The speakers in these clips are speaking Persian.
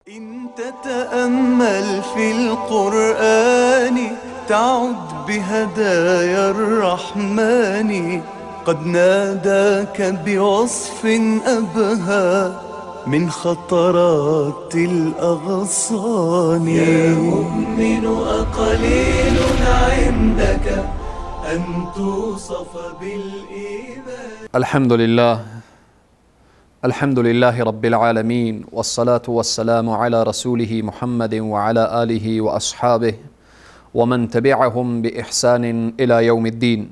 إن تتأمل في القرآن تعد بهدايا الرحمن، قد ناداك بوصف أبهى من خطرات الأغصان. يا مؤمن أقليل عندك أن توصف بالإيمان. الحمد لله، الحمد لله رب العالمين، والصلاة والسلام على رسوله محمد وعلى آله وأصحابه ومن تبعهم بإحسان إلى يوم الدين.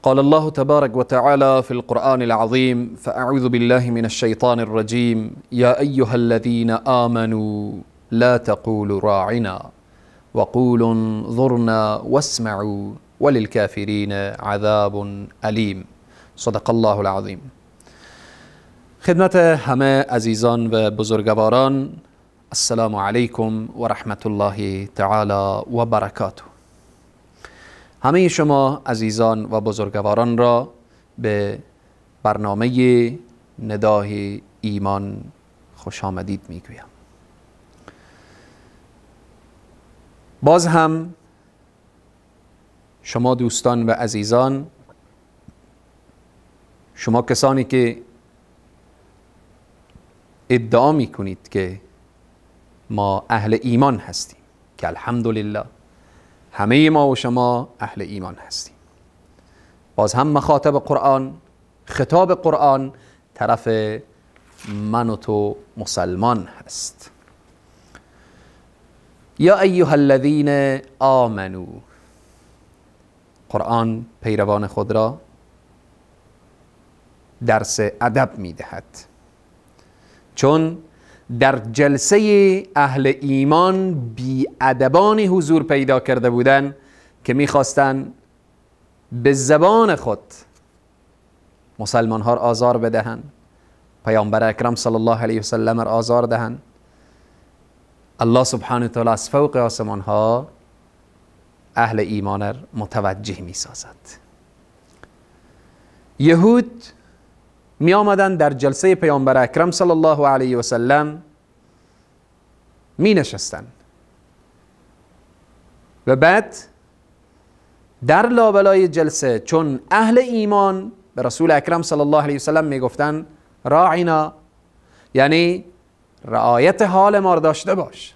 قال الله تبارك وتعالى في القرآن العظيم: فأعوذ بالله من الشيطان الرجيم، يا أيها الذين آمنوا لا تقولوا راعنا وقولوا انظرنا واسمعوا وللكافرين عذاب أليم. صدق الله العظیم. خدمت همه عزیزان و بزرگواران، السلام علیکم و رحمت الله تعالی و برکاته. همه شما عزیزان و بزرگواران را به برنامه ندای ایمان خوش آمدید میگویم. باز هم شما دوستان و عزیزان، شما کسانی که ادعا میکنید که ما اهل ایمان هستیم، که الحمدلله همه ما و شما اهل ایمان هستیم، باز هم مخاطب قرآن، خطاب قرآن طرف من و تو مسلمان هست. یا ایها الذین آمنو، قرآن پیروان خود را درس ادب میدهد، چون در جلسه اهل ایمان بی ادبانی حضور پیدا کرده بودند که میخواستند به زبان خود مسلمان ها را آزار بدهند، پیامبر اکرم صلی الله علیه وسلم را آزار دهند. الله سبحانه وتعالی از فوق آسمان ها اهل ایمان را متوجه میسازد. یهود می آمدن در جلسه پیامبر اکرم صلی الله علیه و سلم می نشستن و بعد در لابلای جلسه، چون اهل ایمان به رسول اکرم صلی الله علیه و سلم می گفتن راعینا، یعنی رعایت حال ما را داشته باش.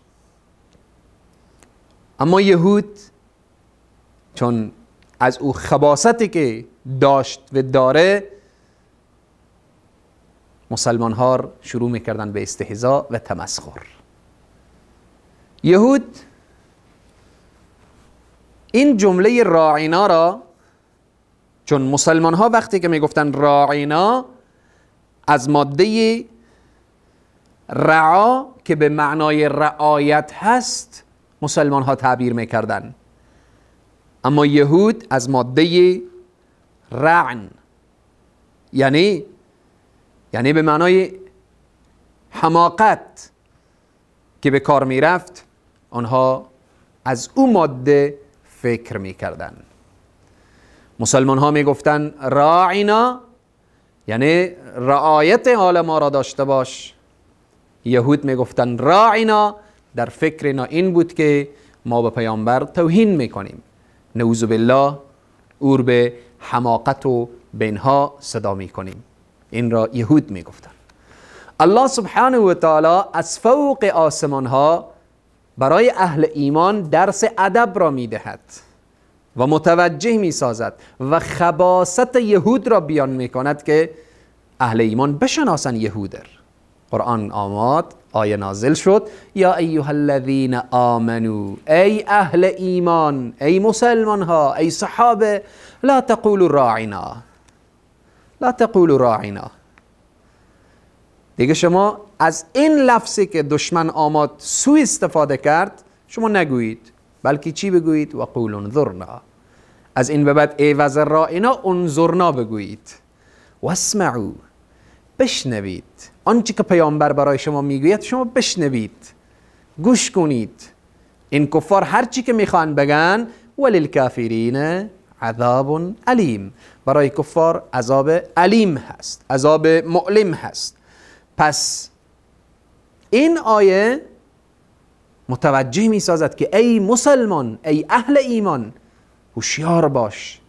اما یهود چون از او خباثتی که داشت و داره، مسلمان ها شروع میکردن به استهزاء و تمسخر. یهود این جمله راعینا را، چون مسلمان ها وقتی که میگفتن راعینا، از ماده رعا که به معنای رعایت هست مسلمان ها تعبیر میکردن، اما یهود از ماده رعن، یعنی به معنای حماقت که به کار می رفت، آنها از او ماده فکر می کردن. مسلمان ها می گفتن راعینا، یعنی رعایت حال ما را داشته باش. یهود می گفتن راعینا، در فکر اینا این بود که ما به پیامبر توهین می کنیم، نعوذ بالله، او به حماقت و به اینها صدا می کنیم. این را یهود می گفتن. الله سبحانه و تعالی از فوق آسمان ها برای اهل ایمان درس ادب را می دهد و متوجه می سازد و خباثت یهود را بیان می کند که اهل ایمان بشناسن یهود. قرآن آمد، آیه نازل شد: یا ایها الذین آمنو، ای اهل ایمان، ای مسلمان ها، ای صحابه، لا تقولوا راعنا، لا تقولوا راعنا. دیگه شما از این لفظی که دشمن آمد سوء استفاده کرد شما نگویید، بلکه چی بگویید؟ و قولوا انظرنا. از این به بعد عوض راعنا انظرنا بگویید. واسمعوا، بشنوید آنچه که پیامبر برای شما میگوید، شما بشنوید، گوش کنید. این کفار هر چی که میخوان بگن، وللکافرین عذاب علیم، برای کفار عذاب علیم هست، عذاب مؤلم هست. پس این آیه متوجه می سازد که ای مسلمان، ای اهل ایمان، هوشیار باش،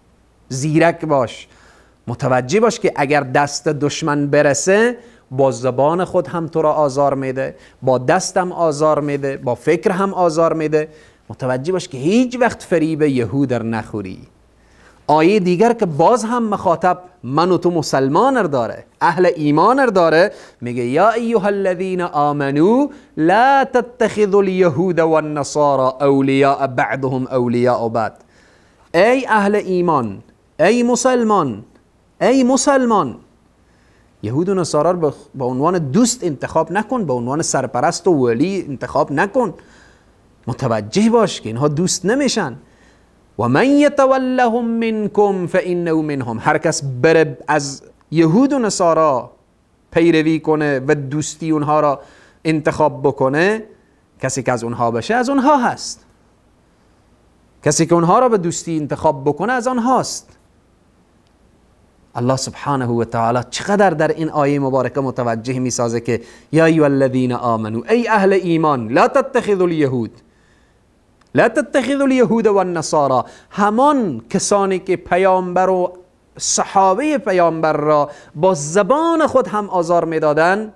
زیرک باش، متوجه باش که اگر دست دشمن برسه با زبان خود هم تو را آزار میده، با دستم آزار میده، با فکر هم آزار میده. متوجه باش که هیچ وقت فریب یهود در نخوری. آیه دیگر که باز هم مخاطب من و تو مسلمان داره، اهل ایمان داره، میگه یا ایها الذین آمنوا لا تتخذوا اليهود والنصارى اولیاء بعضهم اولیاء بعض. ای اهل ایمان، ای مسلمان، ای مسلمان، یهود و نصارا رو به عنوان دوست انتخاب نکن، به عنوان سرپرست و ولی انتخاب نکن. متوجه باش که اینها دوست نمیشن. و من یتولهم منکم فانه منهم. هر کس بره از یهود و نصارا پیروی کنه و دوستی اونها را انتخاب بکنه، کسی که از اونها بشه از اونها هست. کسی که اونها را به دوستی انتخاب بکنه از آنهاست. الله سبحانه و تعالی چقدر در این آیه مبارکه متوجه می سازه که یا ایها الذین آمنوا، ای اهل ایمان، لا تتخذوا اليهود، لا تتخذوا اليهود والنصارى. همان کسانی که پیامبر و صحابه پیامبر را با زبان خود هم آزار میدادن،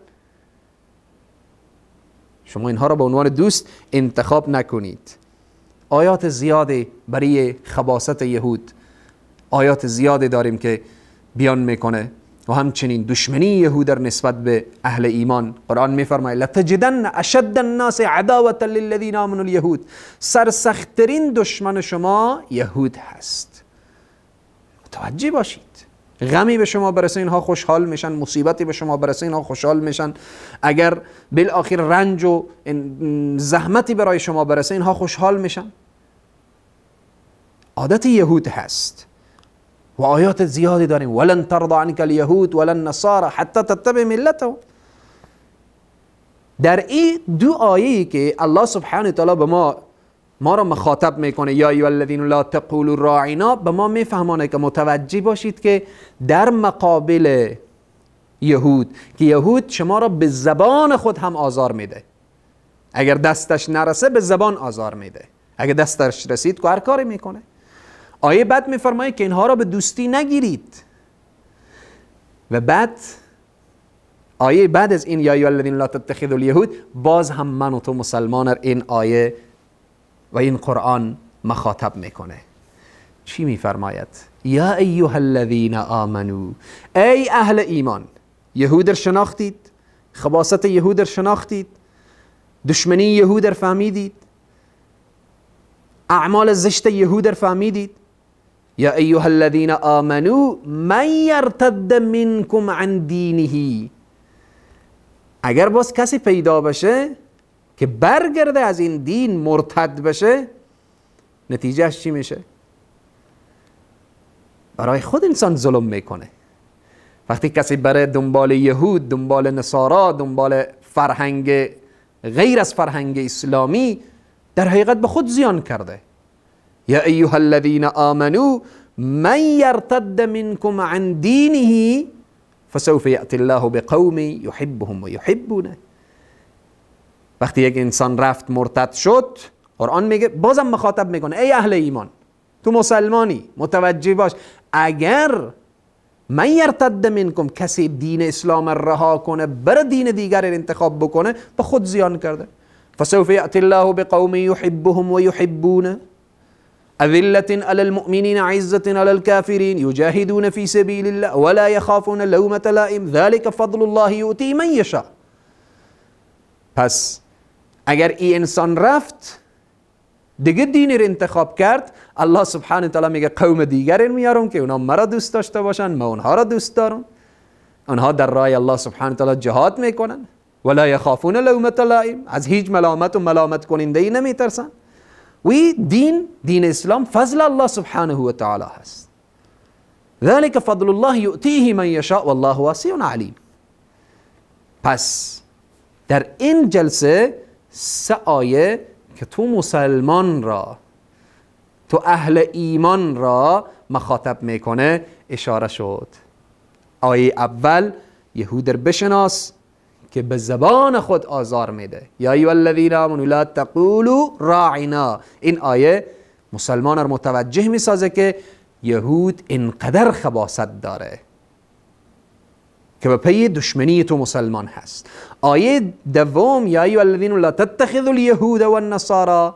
شما اینها را به عنوان دوست انتخاب نکنید. آیات زیادی برای خباثت یهود، آیات زیادی داریم که بیان میکنه و همچنین دشمنی یهود در نسبت به اهل ایمان. قرآن میفرماید لتجدن اشد الناس عداوة للذین آمنوا اليهود. سرسخترین دشمن شما یهود هست. متوجه باشید، غمی به شما برسه اینها خوشحال میشن، مصیبتی به شما برسه اینها خوشحال میشن، اگر بالآخر رنج و زحمتی برای شما برسه اینها خوشحال میشن. عادت یهود هست و آیات زیادی داریم. ولن ترضى عنك اليهود ولا النصارى حتى تتبع ملتهم. در این دو آیه‌ای که الله سبحانه و تعالی به ما را مخاطب میکنه، یا ایها الذین لا تقولوا راعنا، به ما میفهمانه که متوجه باشید که در مقابل یهود، که یهود شما را به زبان خود هم آزار میده، اگر دستش نرسه به زبان آزار میده، اگر دستش رسید که هر کاری میکنه. آیه بعد میفرمایه که اینها را به دوستی نگیرید. و بعد آیه بعد از این یا ایها الذین لا تتخذوا الیهود، باز هم من و تو مسلمان این آیه و این قرآن مخاطب میکنه. چی میفرماید؟ یا ایها الذین آمنو، ای اهل ایمان، یهود را شناختید، خباثت یهود را شناختید، دشمنی یهود را فهمیدید، اعمال زشت یهود را فهمیدید. یا ایها الذین آمنو من یرتد منکم عن دینه. اگر باز کسی پیدا بشه که برگرده از این دین، مرتد بشه، نتیجهش چی میشه؟ برای خود انسان ظلم میکنه. وقتی کسی بره دنبال یهود، دنبال نصارا، دنبال فرهنگ غیر از فرهنگ اسلامی، در حقیقت به خود زیان کرده. یا ایها الذین آمنوا من یرتد منکم عن دینه فسوف یأتی الله بقوم یحبهم و یحبونه. وقتی یک انسان رفت مرتد شد، قرآن میگه، بازم مخاطب میکنه، ای اهل ایمان، تو مسلمانی، متوجه باش، اگر من یرتد منکم، کسی دین اسلام رها کنه، بر دین دیگر انتخاب بکنه، به خود زیان کرده. فسوف یأتی الله بقوم یحبهم و یحبونه أذلة على المؤمنين عزة على الكافرين يجاهدون في سبيل الله ولا يخافون لومة لائم ذلك فضل الله يؤتيه من يشاء. پس اگر این انسان رفت دیگه دینی رو انتخاب کرد، الله سبحانه و تعالی میگه قوم دیگر میارم که اونا مرا دوست داشته باشن، ما اونها را دوست دارم، اونها در راه الله سبحانه و تعالی جهاد میکنن، ولا یخافون لومة لائم، از هیچ ملامت و ملامت کننده ای نمیترسن. و دین اسلام فضل الله سبحانه و تعالی هست. ذلك فضل الله یؤتیه من یشاء والله واسع علیم. پس در این جلسه سه آیه که تو مسلمان را، تو اهل ایمان را مخاطب میکنه اشاره شد. آیه اول، یهود را بشناس که به زبان خود آزار میده. یا ایها الذین آمنوا لا تقولوا راعنا. این آیه مسلمان را متوجه میسازه که یهود اینقدر خباثت داره که به پی دشمنی تو مسلمان هست. آیه دوم یا ایها الذین لا تتخذوا اليهود والنصارى،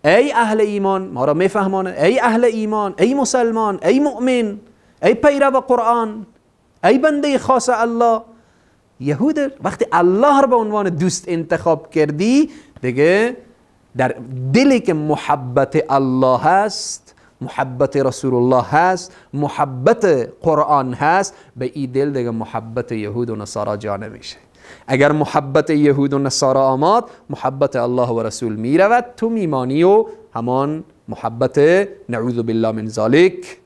ای اهل ایمان، ما را میفهمانه، ای اهل ایمان، ای مسلمان، ای مؤمن، ای پیرو قرآن، ای بنده خاص الله. یهود وقتی الله را به عنوان دوست انتخاب کردی، دیگه در دلی که محبت الله هست، محبت رسول الله هست، محبت قرآن هست، به این دل دیگه محبت یهود و نصارا جا نمیشه. اگر محبت یهود و نصارا آمد، محبت الله و رسول میرود، تو میمانی و همان محبت نعوذ بالله من ذالک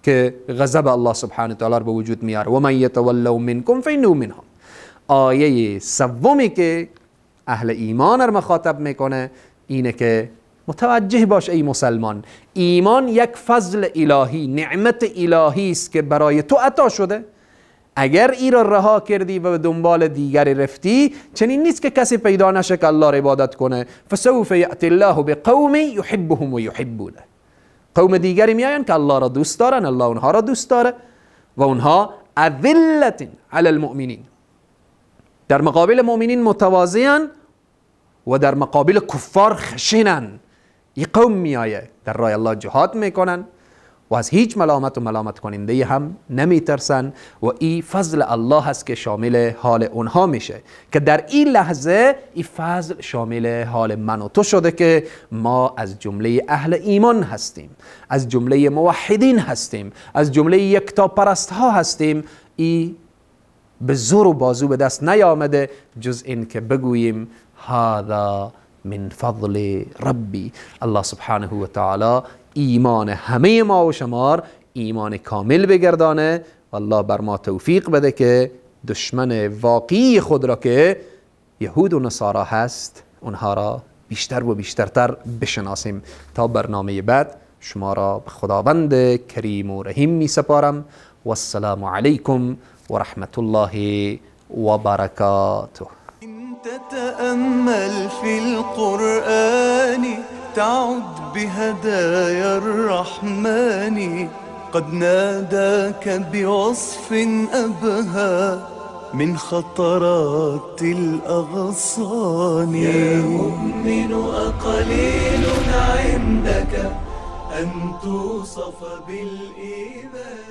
که غضب الله سبحانه وتعالی به وجود میاره. و من یتولوا منکم فانه منهم. آیه سومی که اهل ایمان را مخاطب میکنه اینه که متوجه باش ای مسلمان، ایمان یک فضل الهی، نعمت الهی است که برای تو عطا شده. اگر ای را رها کردی و به دنبال دیگری رفتی، چنین نیست که کسی پیدا نشه که الله را عبادت کنه. فسوف یأتی الله بقوم یحبهم و یحبونه. قوم دیگری میآیند که الله را دوست دارن، الله اونها را دوست داره و اونها اذلة علی المؤمنین، در مقابل مؤمنین متواضعن و در مقابل کفار خشنن. این قوم میآیه در راه الله جهاد میکنن و از هیچ ملامت و ملامت کننده هم نمیترسن و این فضل الله هست که شامل حال اونها میشه، که در این لحظه این فضل شامل حال من و تو شده که ما از جمله اهل ایمان هستیم، از جمله موحدین هستیم، از جمله یکتاپرست ها هستیم. این به زور و بازو به دست نیامده جز این که بگوییم هذا من فضل ربی. الله سبحانه و تعالی ایمان همه ما و شمار ایمان کامل بگردانه و الله بر ما توفیق بده که دشمن واقعی خود را که یهود و نصارا هست اونها را بیشتر و بیشترتر بشناسیم. تا برنامه بعد شما را به خداوند کریم و رحیم می سپارم. و السلام علیکم و رحمت الله و برکاته. تتأمل في القرآن تعد بهدايا الرحمن، قد ناداك بوصف أبهى من خطرات الأغصان. يا مؤمن أقليل عندك أن توصف بالإيمان.